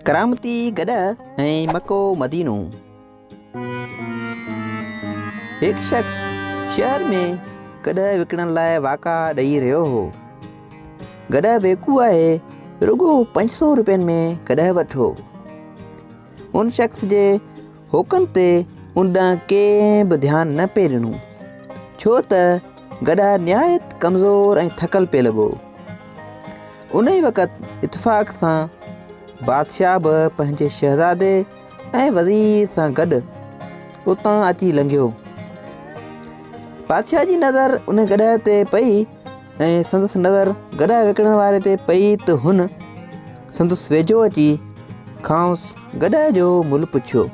ڪرامتي گڏهه ۽ مڪو مدينو. هڪ شخص شهر ۾ گڏهه وڪڻڻ لاء واڪا ڏئي رهيو هو. گڏهه ويڪو آهي، رڳو 500 روپين ۾ گڏهه وٺو. ان شخص جي هوڪن تي ان ڏانهن ڪنهن به ڌيان نه پئي ڏنو، ڇو ته گڏهه نهايت ڪمزور ۽ ٿڪل پئي لڳو. انهيء وقت اتفاق سان بادشاهه به پنهنجي شهزادي ۽ وزير سان گڏ اتان اچي لنگهيو. بادشاهه جي نظر ان گڏهه تي پئي ۽ سندس نظر گڏهه وڪڻڻ واري تي پئي ته هن سندس ويجهو اچي کانئس گڏهه جو ملهه پڇيو.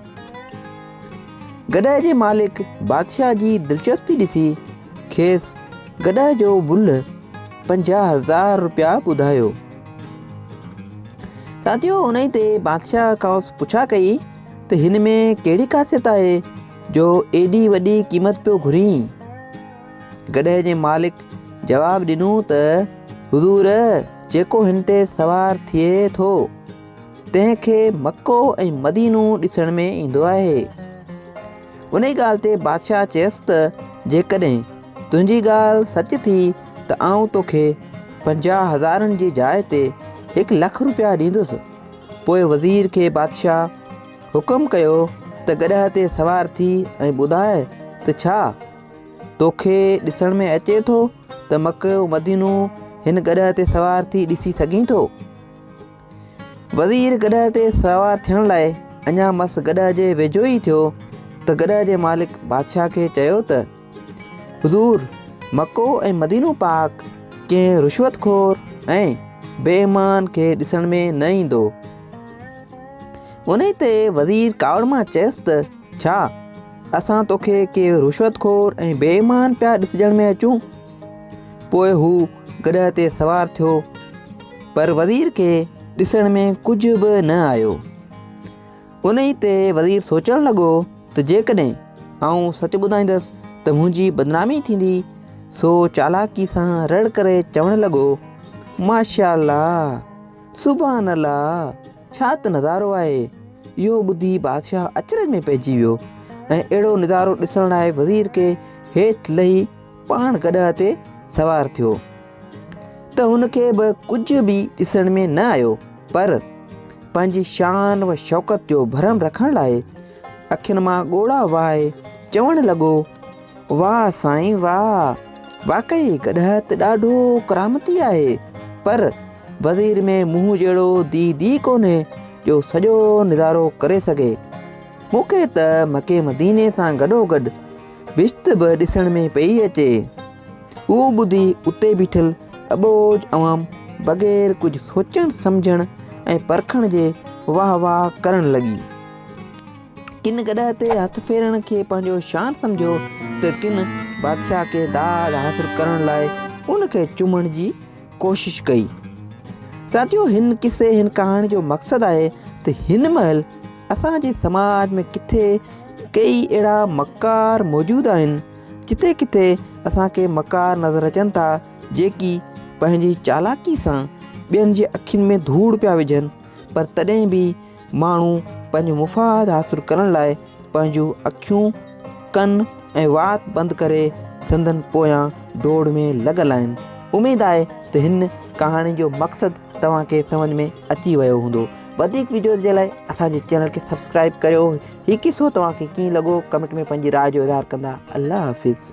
گڏهه جي مالڪ بادشاهه جي دلچسپي ڏسي کيس گڏهه جو ملهه 50,000 رپيا ٻڌايو. ساٿيو انهي تي بادشاهه کانئس پڇا ڪئي ته هن ۾ ڪهڙي خاصيت آهي جو ايڏي وڏي قيمت پيو گهرين؟ گڏهه جي مالڪ جواب ڏنو ته حضور جيڪو هن تي سوار ٿئي ٿو تنهن کي مڪو ۽ مدينو ڏسڻ ۾ ايندو آهي. انهي ڳالهه تي بادشاهه چيس ته جيڪڏهن تنهنجي ڳالهه سچ ٿي ته آئون توکي 50 هزارن جي جاء تي 1 لک روپيا ڏيندس. پوء وزير کي بادشاهه حڪم ڪيو ته گڏهه تي سوار ٿي ۽ ٻڌاء ته ڇا توکي ڏسڻ ۾ اچي ٿو ته مڪو مدينو هن گڏهه تي سوار ٿي ڏسي سگهين ٿو؟ وزير گڏهه تي سوار ٿيڻ لاء اڃا مس گڏهه جي ويجهو ئي ٿيو ته گڏهه جي مالڪ بادشاهه کي چيو ته، حضور! مڪو ۽ مدينو پاڪ ڪنهن رشوت خور ۽ بي ايمان کي ڏسڻ ۾ نه ايندو. انهي تي وزير ڪاوڙ مان چيس ته، ڇا اسان توکي ڪي رشوت خور ۽ بي ايمان پيا ڏسجڻ ۾ اچون؟ پوء هو گڏهه تي سوار ٿيو، پر وزير کي ڏسڻ ۾ ڪجهه به نه آيو. انهي تي وزير سوچڻ لڳو ته جيڪڏهن آئون سچ ٻڌائيندس ته منهنجي بدنامي ٿيندي، سو چالاڪي سان رڙ ڪري چوڻ لڳو، ماشاء الله! سبحان الله! ڇا ته نظارو آهي! اهو ٻڌي بادشاهه اچرج ۾ پئجي ويو ۽ اهڙو نظارو ڏسڻ لاء وزير کي هيٺ لهي پاڻ گڏهه تي سوار ٿيو ته هن کي به ڪجهه به ڏسڻ ۾ نه آيو پر پنهنجي شان و شوڪت جو ڀرم رکڻ لاء اکين مان ڳوڙها وهائي چوڻ لڳو، واهه سائين واهه! واقعي گڏهه ته ڏاڍو ڪرامتي آهي پر وزير ۾ منهن جهڙو ديد ئي ڪونهي جو سڄو نظارو ڪري سگهي. مون کي ته مڪي مديني سان گڏوگڏ بهشت به ڏسڻ ۾ پئي اچي. اهو ٻڌي اتي بيٺل اٻوجهه عوام بغير ڪجهه سوچڻ سمجهڻ ۽ پرکڻ جي واهه واهه ڪرڻ لڳي. ڪن گڏهه تي هٿ ڦيرڻ کي پنهنجو شان سمجهيو ته ڪن بادشاهه کي داد حاصل ڪرڻ لاء ان کي چمڻ جي ڪوشش ڪئي. ساٿيو هن قصي هن ڪهاڻي جو مقصد آهي ته هن مهل اسان جي سماج ۾ ڪٿي ڪيئي اهڙا مڪار موجود آهن جتي ڪٿي اسان کي مڪار نظر اچن ٿا جيڪي پنهنجي چالاڪي سان ٻين جي اکين ۾ ڌوڙ پيا وجهن پر تڏهن به ماڻهو پنهنجو مفاد حاصل ڪرڻ لاء پنهنجون اکيون، ڪن ۽ وات بند ڪري سندن پويان ڊوڙ ۾ لڳل آهن. اميد آهي ته هن ڪهاڻي جو مقصد توهان کي سمجهه ۾ اچي ويو هوندو. وڌيڪ وڊيوز جي لاء اسان جي چينل کي سبسڪرائب ڪريو. هي قصو توهان کي ڪيئن لڳو ڪمينٽ ۾ پنهنجي راء جو اظهار ڪندا. الله حافظ.